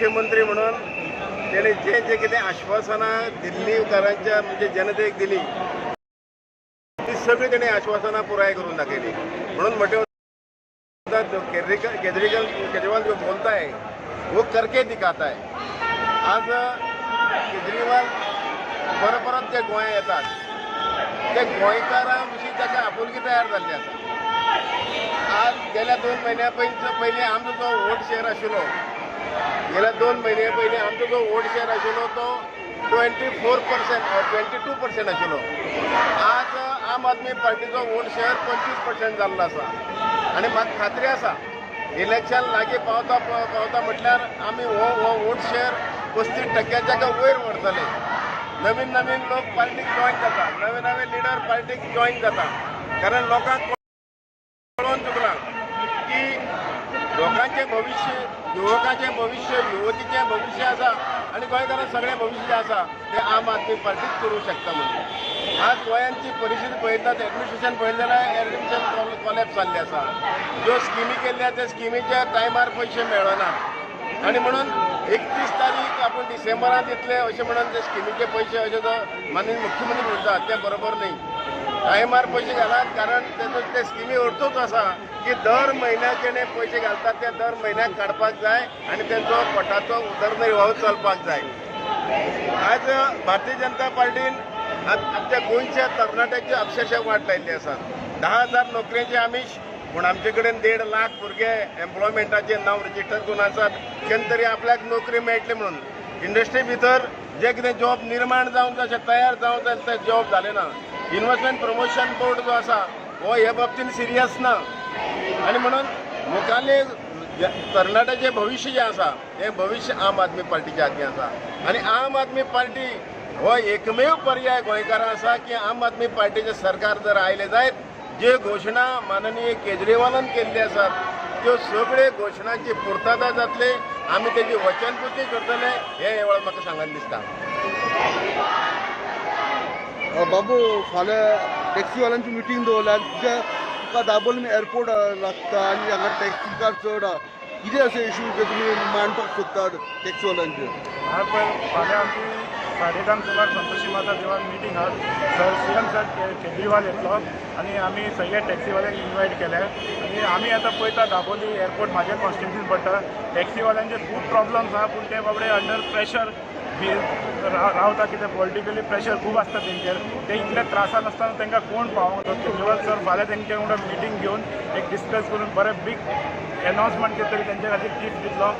मुख्यमंत्री म्हणून तेणे जे जे कितें आश्वासनां दिल्लीकारांच्या म्हणजे जनतेक दिली, ती सगळी तेणे आश्वासनां पुराय करून दाखयली. म्हणून म्हटे केजरीवाल केजरीवाल केजरीवाल जो बोलता है वो करके दिखाता है. आज केजरीवाल परत परत जे गोंया येतात, ते गोंयकारां विशीं ताका आपुलकी तयार जाल्ली आसा. आज गेल्या 2 म्हयन्या पयलीं आमचो जो वोट शेअर आशिल्लो, गेल्या 2 म्हयन्या पयलीं आमचो जो वोट शेअर आशिल्लो तो 24%, 22% आशिल्लो. आज आम आदमी पार्टीचो वोट शेअर 25% जाल्लो आसा आनी म्हाका खात्री आसा, इलेक्शन लागीं पावता पावता म्हटल्यार आमी हो वोट शेअर 35 टक्क्याच्या वयर व्हरतले. नवीन नवीन लोक पार्टीक जॉयन जाता, नवे नवे लिडर पार्टीक जॉयन जाता, कारण लोकांक कळोन चुकलां की लोकांचें भविश्य, युवकांचें भविश्य, युवतीचें भविश्य आसा आनी गोंयकारां सगळें भविश्य जें आसा तें आम आदमी पार्टीच करूंक शकता म्हणून. आज गोंयांची परिस्थिती पळयतात, एडमिनिस्ट्रेशन पळयलें जाल्यार एडमिनिस्ट्रेशन कॉलॅप्स जाल्लें आसा. ज्यो स्किमी केल्ल्या त्या स्किमीच्या टायमार पयशे मेळना आनी म्हणून 31 तारीख आपूण डिसेंबरांत दितले अशें म्हणून ते स्किमीचे पयशे अशें जो माननीय मुख्यमंत्री म्हणटा तें बरोबर न्ही. टायमार पयशे घालात, कारण तेजो ते स्किमी अर्थूच आसा की दर म्हयन्याक जेणे पयशे घालतात ते दर म्हयन्याक काडपाक जाय आनी तेंचो पोटाचो उदरनिर्वाह चलपाक जाय. आज भारतीय जनता पार्टीन आमच्या गोंयच्या तरणाट्याची अक्षरशः वाट लायिल्ली आसा. 10,000 नोकऱ्यांचे आमिश, पूण आमचे कडेन 1.5 लाख भुरगे एम्प्लॉयमेंटाचे नांव रजिस्टर करून आसात, केन्ना तरी आपल्याक नोकरी मेळटली म्हणून. इंडस्ट्री भितर जे कितें जॉब निर्माण जावंक जाय, अशें तयार जावंक जाय, ते जॉब जाले ना. इन्व्हेस्टमेंट प्रमोशन बोर्ड जो आसा हो हे बाबतीन सिरियस ना आनी म्हणून मुखाल्ले तरणाट्याचें भविश्य जें आसा हें भविश्य आम आदमी पार्टीच्या हातीन आसा आनी आम आदमी पार्टी हो एकमेव पर्याय गोंयकारां आसा की आम आदमी पार्टीचें सरकार जर आयलें जायत, ज्यो घोशणा माननीय केजरीवालान केल्ली आसात त्यो सगळे घोशणांची पुर्तता जातली, आमी तेजी वचनपूर्ती करतले, हे वेळार म्हाका सांगन दिसता. बाबू, फाल्यां टॅक्सीवाल्यांची मिटींग दवरल्या आनी तुज्या तुका दाबोलीम एअरपोर्ट लागता आनी हांगा टॅक्सीकार चड आहा. कितें अशें इशू जे तुमी मांडपाक सोदतात टॅक्सीवाल्यांचे? हा, पळय, फाल्यां आमची 10:30 सुमार संतोषी माता देवळान मिटींग आहा. सर, सीएम सर केजरीवाल येतलो आनी आमी सगळे टॅक्सीवाल्यांक इन्वायट केले आनी आमी आतां पळयता, दाबोली एअरपोर्ट म्हाज्या कॉन्स्टिट्युन्सीन पडटा. टॅक्सीवाल्यांचे खूब प्रॉब्लम्स आहा, पूण ते बाबडे अंडर प्रेशर रावता, कितें पॉलिटिकली प्रेशर खूब आसता तेंचेर. ते इतले त्रासान आसतना तांकां कोण पावोंक. केजरीवाल सर फाल्यां तेंचे वांगडा मिटींग घेवन एक डिस्कस करून बरें बीग एनावन्समेंट कितें तरी तेंचे खातीर गिफ्ट दितलो.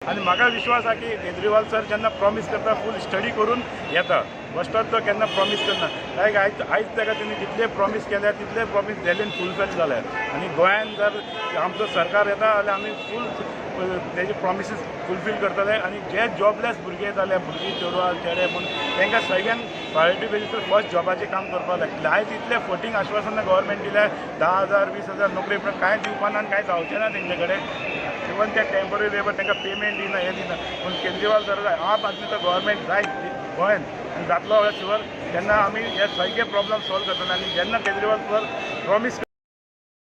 आनी म्हाका विश्वास आहा की केजरीवाल सर जेन्ना प्रॉमीस करता, फूल स्टडी करून येता. बश्टोच तो केन्ना प्रॉमीस करना. लायक आयज ताका तेणी जितले प्रॉमीस केल्या तितले प्रॉमीस दिल्लीन फुलफील जाले आनी गोंयान जर आमचो सरकार येता जाल्यार आमी फूल तेजे प्रॉमिसीस फुलफील करतले. आनी जे जॉबलेस भुरगे जाले, भुरगीं, चेडवां चेडे म्हूण, तांकां सगळ्यांक प्रायोरिटी बेजीसर फर्स्ट जॉबाचें काम करपाक लागतलें. आयज इतले फटींग आश्वासनां गव्हर्मेंट दिल्या, 10,000, 20,000 नोकरी, पण कांय दिवपा ना आनी कांय जावचें ना तेंचे कडेन. इवन ते टेंपररी लेबर तांकां पेमेंट दिना, हें दिना. पूण केजरीवाल सर, आम आदमीचो गव्हर्मेंट जाय गोंयान आनी जातलो शुअर, तेन्ना आमी हे सगळे प्रॉब्लम सॉल्व करतले. आनी जेन्ना केजरीवाल सर प्रॉमीस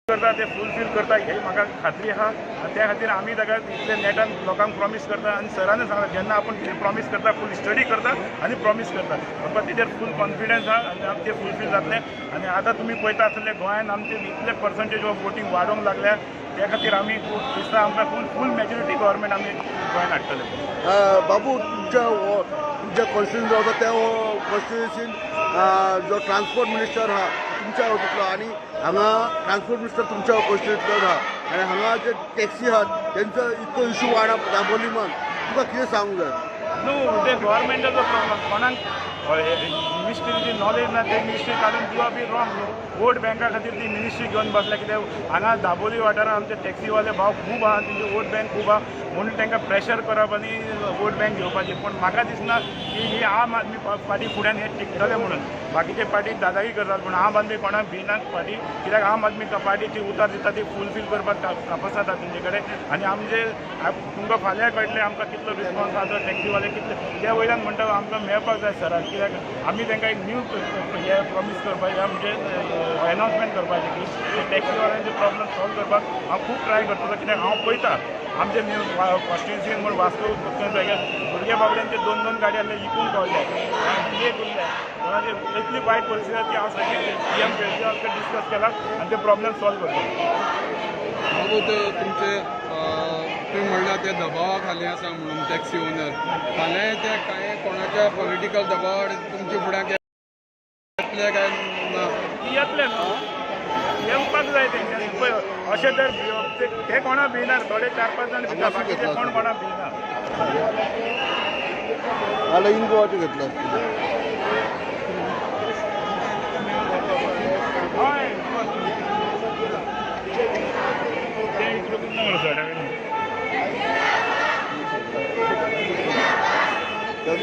करता ते फुलफील करता ही म्हाका खात्री आहा आनी त्या खातीर आमी ताका इतले नेटान लोकांक प्रॉमीस करता. आनी सरानूय सांगला, जेन्ना आपूण कितें प्रॉमीस करता, फूल स्टडी करता आनी प्रॉमीस करता. म्हाका तेजेर फूल कॉन्फिडन्स आहा आनी आमचे फुलफील जातले. आनी आतां तुमी पळयता आसतले, गोंयान आमचे इतले पर्संटेज ऑफ वोटींग वाडोवंक लागल्या. त्या खातीर आमी दिसता आमकां फूल फूल मेजॉरिटी गव्हर्मेंट आमी गोंयान हाडटले. बाबू, तुमच्या कॉन्स्टिट्युन्सी रावता त्या कॉन्स्टिट्युन्सीन जो ट्रान्सपोर्ट मिनिस्टर आहा तुमच्या हातूंतलो आनी हांगा ट्रान्सपोर्ट मिनिस्टर तुमच्या कॉन्स्टिट्युन्सींतलो आहा आनी हांगा जे टॅक्सी आहात तेंचो इतको इशू वाडा दाबोलीमान, तुका कितें सांगूंक जाय? न्हू, ते गव्हर्मेंटाचो प्रॉब्लम. कोणाक मिनिस्ट्रीची नॉलेज ना ते मिनिस्ट्री काडून दिवप बी रॉंग न्हू. वोट बँका खातीर ती मिनिस्ट्री घेवन बसल्या. कित्याक हांगा दाबोली वाठारांत आमचे टॅक्सीवाले भाव खूब आहा, तेंची वोट बँक खूब आहा, म्हणून तांकां प्रेशर करप आनी वोट बँक घेवपाची. पूण म्हाका दिसना की ही आम आदमी पार्टी फुड्यान हे टिकतले म्हणून. बाकीचे पार्टी दादागिरी करतात, पूण आम आदमी कोणाक भिना पार्टी, कित्याक आम आदमी पार्टीची उतार दिता ती फुलफील करपाक कापस आसा तेंचे कडेन. आनी आमचे तुमकां फाल्यां कळटलें आमकां कितलो रिस्पॉन्स आसा, तो टॅक्सीवाले कितले त्या वयल्यान म्हणटा आमकां मेळपाक जाय सराक, कित्याक आमी तांकां एक न्यू हे प्रॉमीस करपाचें, म्हणजे एनावन्समेंट करपाचें की टॅक्सीवाल्यांचे प्रॉब्लम सॉल्व करपाक हांव खूब ट्राय करतलो, कित्याक हांव पळयता आमचे कॉन्स्टिट्युन्सीन म्हूण वास्को सगळे भुरगे बाबड्यांचे 2 2 गाडी आसले इकून पडले, एक उरले. म्हणून इतली वायट परिस्थिती आसा की हांव सगळे सीएम केजरीवाल कडेन डिस्कस केला आनी ते प्रॉब्लेम सॉल्व करतलो. बाबू, ते तुमचे तुमी म्हणल्यार ते दबावा खाली आसा म्हणून टॅक्सी ओनर फाल्यां ते कांय कोणाच्या पॉलिटिकल दबावार तुमच्या फुड्याक येतले काय ना? येतले न्हू, येवपाक जाय तेंच्यांनी. पळय अशें तर ते कोणा भिणार, थोडे 4-5 जाण भिता, बाकीचे कोण कोणा भिना. आला इन गोवाचे घेतलं असतं. हय, ते इतलो कितलो मरे. त्या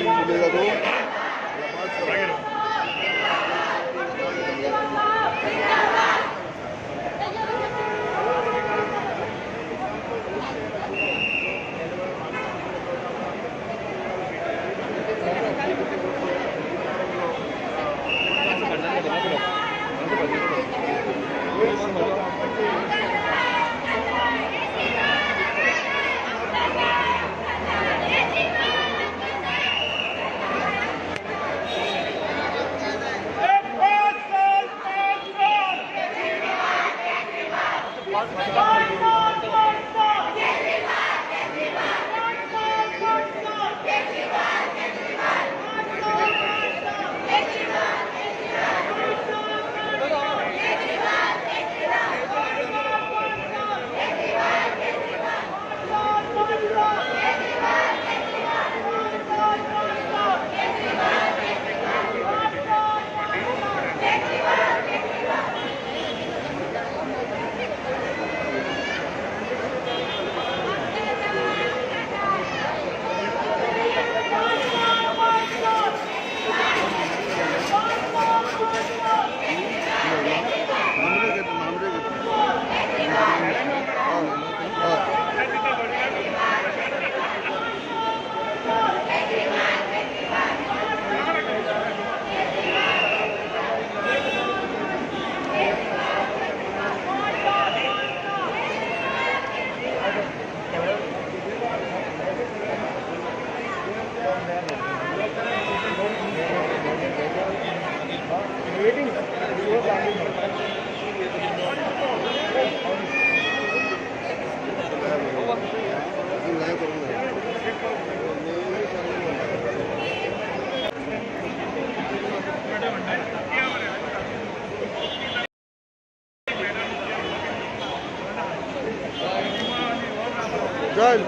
चल.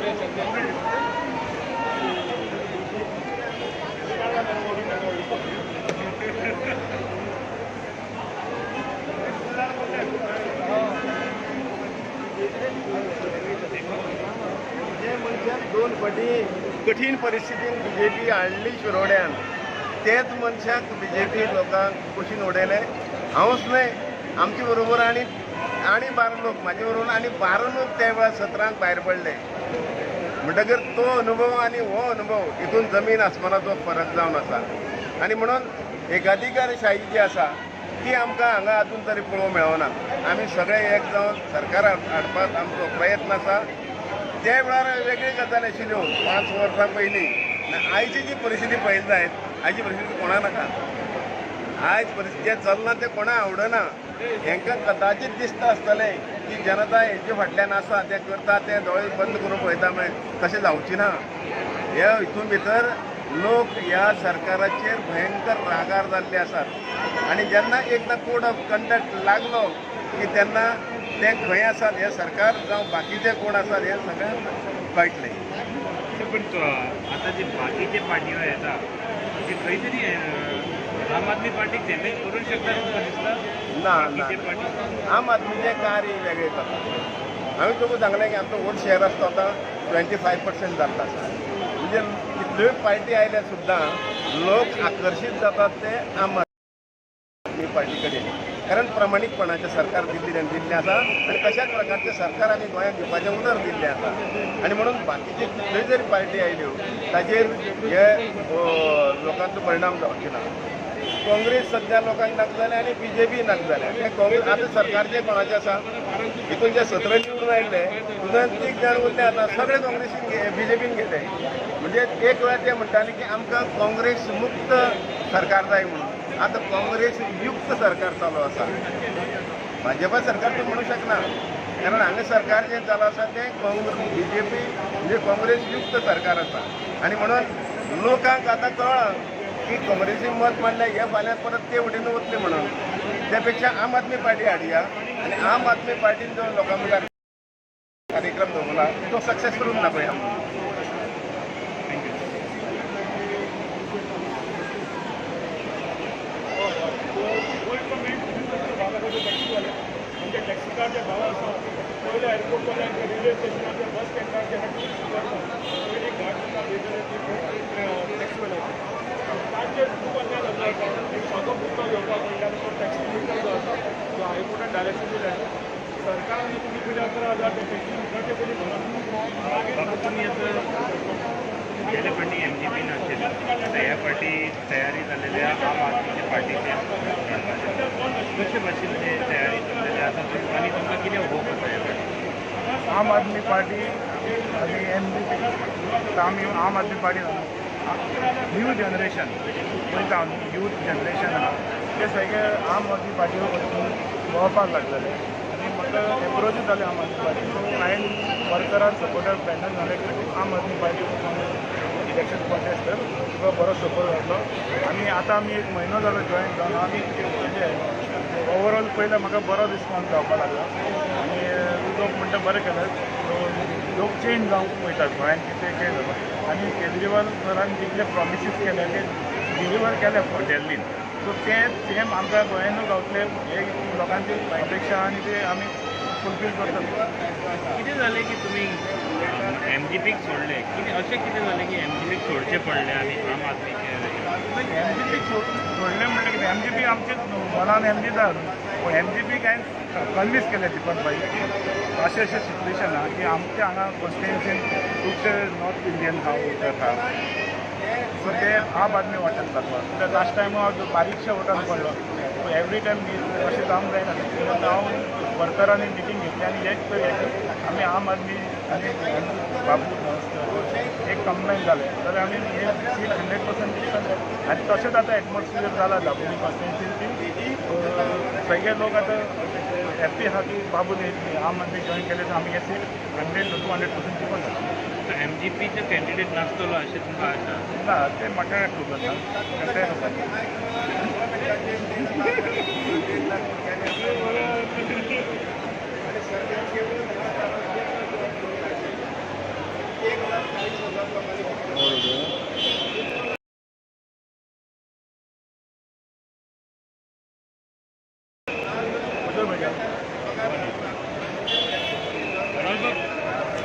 जे मनशान 2 फावटी कठीण परिस्थितीन बीजेपी हाडली शिरोड्यान, तेच मनशाक बीजेपी लोकांक कुशीन उडयले. हांवूच न्हय, आमचे बरोबर आनी आनी 12 लोक म्हाजे बरोबर आनी 12 लोक त्या वेळार 17 भायर पडले. म्हणटकीर तो अनुभव आनी हो अनुभव हितून जमीन आसमानाचो फरक जावन आसा. आनी म्हणून एकाधिकारशाही जी आसा ती आमकां हांगा अजून तरी पळोवंक मेळना. आमी सगळे एक जावन सरकार हाडपाक आमचो प्रयत्न आसा. त्या वेळार वेगळी गजाल आशिल्ल्यो 5 वर्सां पयलीं. आयची जी परिस्थिती पळयली जायत, आयची परिस्थिती कोणा नाका. आयज परिस्थिती जें चल्लां तें कोणा आवडना. हेंकां कदाचीत दिसता आसतलें की जनता हेजे फाटल्यान आसा, तें करता, ते दोळे बंद करून पळयता, म्हळें तशें जावचें ना. हे हितून भितर लोक ह्या सरकाराचेर भयंकर रागार जाल्ले आसात. आनी जेन्ना एकदां कोड ऑफ कंडक्ट लागलो की तेन्ना ते खंय आसात हे सरकार जावं बाकीचे कोण आसात हे सगळ्यांक कळटलें. पण आता जे बाकीचे पार्टीवर येता ते खंय तरी आम आदमी पार्टी डॅमेज करूंक शकता तुमकां दिसता? ना ना, आम आदमीचें कार्य वेगळें जाता. हांवें तुका सांगलें की आमचो वोट शेअर आसता आतां 25% जाल्लो आसा. म्हणजे कितल्योय पार्टी आयल्यार सुद्दां लोक आकर्शीत जातात ते आम आदमी पार्टी कडेन, कारण प्रामाणीकपणाचें सरकार दिल्ली ताणें दिल्लें आसा आनी तशाच प्रकारचें सरकार आमी गोंयांत दिवपाचें उतर दिल्लें आसा. आनी म्हणून बाकीचे कितल्योय जरी पार्टी आयल्यो ताजेर हे लोकांचो परिणाम जावचे ना. काँग्रेस सध्या लोकांक नाका जाल्या आनी बीजेपी नाका जाल्या. ते काँग्रेस आतां सरकार जे कोणाचें आसा, हितून जे 17 निवडून आयिल्ले तितून तीग जाण उरले, आतां सगळे काँग्रेसीन बीजेपीन गेले. म्हणजे एक वेळार ते म्हणटाले की आमकां काँग्रेस मुक्त सरकार जाय म्हणून, आतां काँग्रेस युक्त सरकार चालू आसा. भाजपा सरकार तूं म्हणू शकना, कारण हांगा सरकार जें चालू आसा तें काँग्रेस बीजेपी म्हणजे काँग्रेस युक्त सरकार आसा. आनी म्हणून लोकांक आतां कळ्ळां की काँग्रेसीन मत मांडलें हे फाल्यां परत ते वटेन वतले म्हणून, त्या पेक्षा आम आदमी पार्टी हाडया आनी आम आदमी पार्टीन जो लोकां मुखार कार्यक्रम दवरला तो सक्सेस करून दाखोवया. Thank you. म्हणजे टॅक्सीकार जे भाव आसा, पयले एअरपोर्टवाल्यान, रेल्वे स्टेशनाचेर, बस स्टँडाचेर टुरिस्ट करता, पयली गाड दिता टॅक्सीवाल्याचे. तांचेर खूब अन्याय जाल्लो आसा. एक सादो मुद्दो घेवपाक म्हणल्यार तो टॅक्सी मिटर जो आसा, जो हायकोर्टान डायरेक्शन दिलें सरकारान, तुमी पयलीं 11,000 ते टॅक्सी मिटराचे पयलीं भरात, मागीर बाबू, तुमी आतां गेले फावटी एमजीपी नाशिल्ले, आतां ह्या फावटी तयारी जाल्लेली आहा आम आदमीचे पार्टीचे. कशे भाशेन ते तयारी चल्लेली आसा आनी तुमकां कितें होप आसा ह्या फावटी? आम आदमी पार्टी आनी एमजीपी, आमी आम आदमी पार्टी न्यू जनरेशन पळयता, यूथ जनरेशन आहा ते सगळे आम आदमी पार्टी वचून भोंवपाक लागलेले आनी म्हाका एप्रोचूच जाले आम आदमी पार्टी. सो हांवें वर्करान सपोर्टर फ्रेंडान सांगलें की तूं आम आदमी पार्टी इलेक्शन कॉन्टेस्ट कर, तुका बरो सपोर्ट जातलो. आनी आतां आमी एक म्हयनो जालो जॉयन जावन. आमी म्हणजे ओवरऑल पयलें म्हाका बरो रिस्पॉन्स जावपाक लागला आनी लोक म्हणटा बरें केलें. लोक चेंज जावंक पळयतात, गोंयांत कितें चेंज जाता आनी केजरीवाल सरान जितले प्रॉमिसीस केले ते डिलिवर केले दिल्लीन. सो ते सेम आमकां गोंयानूय गावतले हे लोकांची अपेक्षा आनी ते आमी फुलफील करतले. कितें जालें की तुमी एमजीपीक सोडलें? कितें अशें कितें जालें की एमजीपीक सोडचें पडलें आनी आम आदमीचें? एमजीपी सोडलें म्हणल्यार कितें, एमजीपी आमचे मनान एमजी जाय, पूण एमजीपीक हांवें कन्विन्स केलें दीपक भाई की अशें अशें सिट्युएशन आहा की आमच्या हांगा कॉन्स्टिट्युएन्सीन खुबशे नॉर्थ इंडियन आहा, वोटर आहा. सो ते आम आदमी वाटेन लागलो कित्याक लास्ट टायम हांव बारीकशा वोटान पडलो. सो एवरी टायम अशें जावंक जायना. म्हणून हांव वर्करांनी मिटींग घेतली आनी एक तर आमी आम आदमी आनी बाबू एक कंबायन जालें जाल्यार आमी हे सीट 100% जिखतले. आनी तशेंच आतां एटमॉस्फियर जाला दाबोली कॉन्स्टिट्युएन्सीन की सगळे लोक आतां हॅप्पी आहा की बाबू आम आदमी जॉयन केले तर आमी हे सीट 100 to 200% जिखून जाता. एमजीपीचे कॅन्डिडेट नासतलो अशें तुमकां आशा आसा? ना, ते म्हाका खबर ना, तें खबर ना. आणि सरकार केवळ 1,40,000 लोकांनी म्हजो बेटा.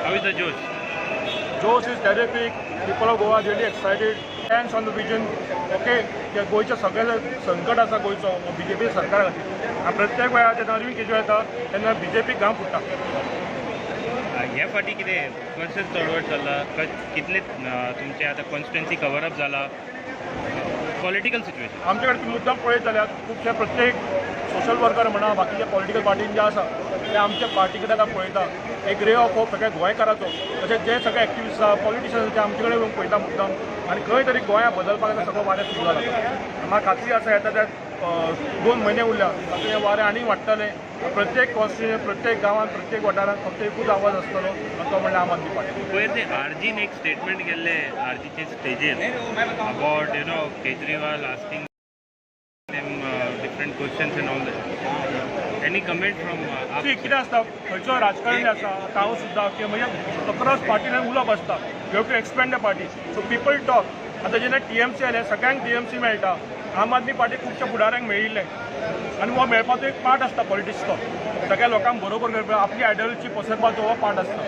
How is the josh? Josh is terrific. People of Goa really excited. Thanks on the vision. Okay, की गोंयचें सगळें संकट आसा गोंयचो बीजेपी सरकारा खातीर आनी प्रत्येक वेळार जेन्ना अरविंद केजरीवाल येता तेन्ना बीजेपी घाम फुट्टा. ह्या फावटी कितें कशें चळवळ चल्ला, कितले तुमचे आतां कॉन्स्टिट्युएन्सी कवर अप जाला, पॉलिटिकल सिच्युएशन? आमचे कडेन मुद्दाम पळयत जाल्यार खुबशे प्रत्येक सोशल वर्कर म्हणा, बाकीचे पॉलिटिकल पार्टीन जे आसा ते आमच्या पार्टी कडेन आतां पळयता. एक रे ऑफ होप सगळ्या गोंयकाराचो, तशेंच जे सगळे एक्टिविस्ट आसा, पॉलिटिशियन्स, ते आमचे कडेन येवन पळयता मुद्दाम आनी खंय तरी गोंया बदलपाक आतां सगळो वारें सुरू जाला. म्हाका खात्री आसा, येता त्या 2 म्हयने उरल्या, तातूंत हें वारें आनी वाडटलें. प्रत्येक कॉन्स्टिट्युएन्सी, प्रत्येक गांवांत, प्रत्येक वाठारांत फक्त एकूच आवाज आसतलो आनी तो म्हणल्यार आम आदमी पार्टी. पयर ते आरजीन एक स्टेटमेंट केल्ले आरजीचे स्टेजीर about Kejriwal asking them different questions and all that. Any comment from See, कितें आसता, खंयचो राजकारणी आसा, आतां हांव सुद्दां की म्हणजे अक्रॉस पार्टीन उलोवप आसता. You have to expand the party, so people talk. आतां जेन्ना टीएमसी आयले, सगळ्यांक टीएमसी मेळटा. आम आदमी पार्टी खुबश्या फुडाऱ्यांक मेळिल्ले आनी हो मेळपाचो एक पार्ट आसता पॉलिटिक्सचो. सगळ्या लोकांक बरोबर करपाक, आपली आयडियोलॉजी पसरपाचो हो पार्ट आसता.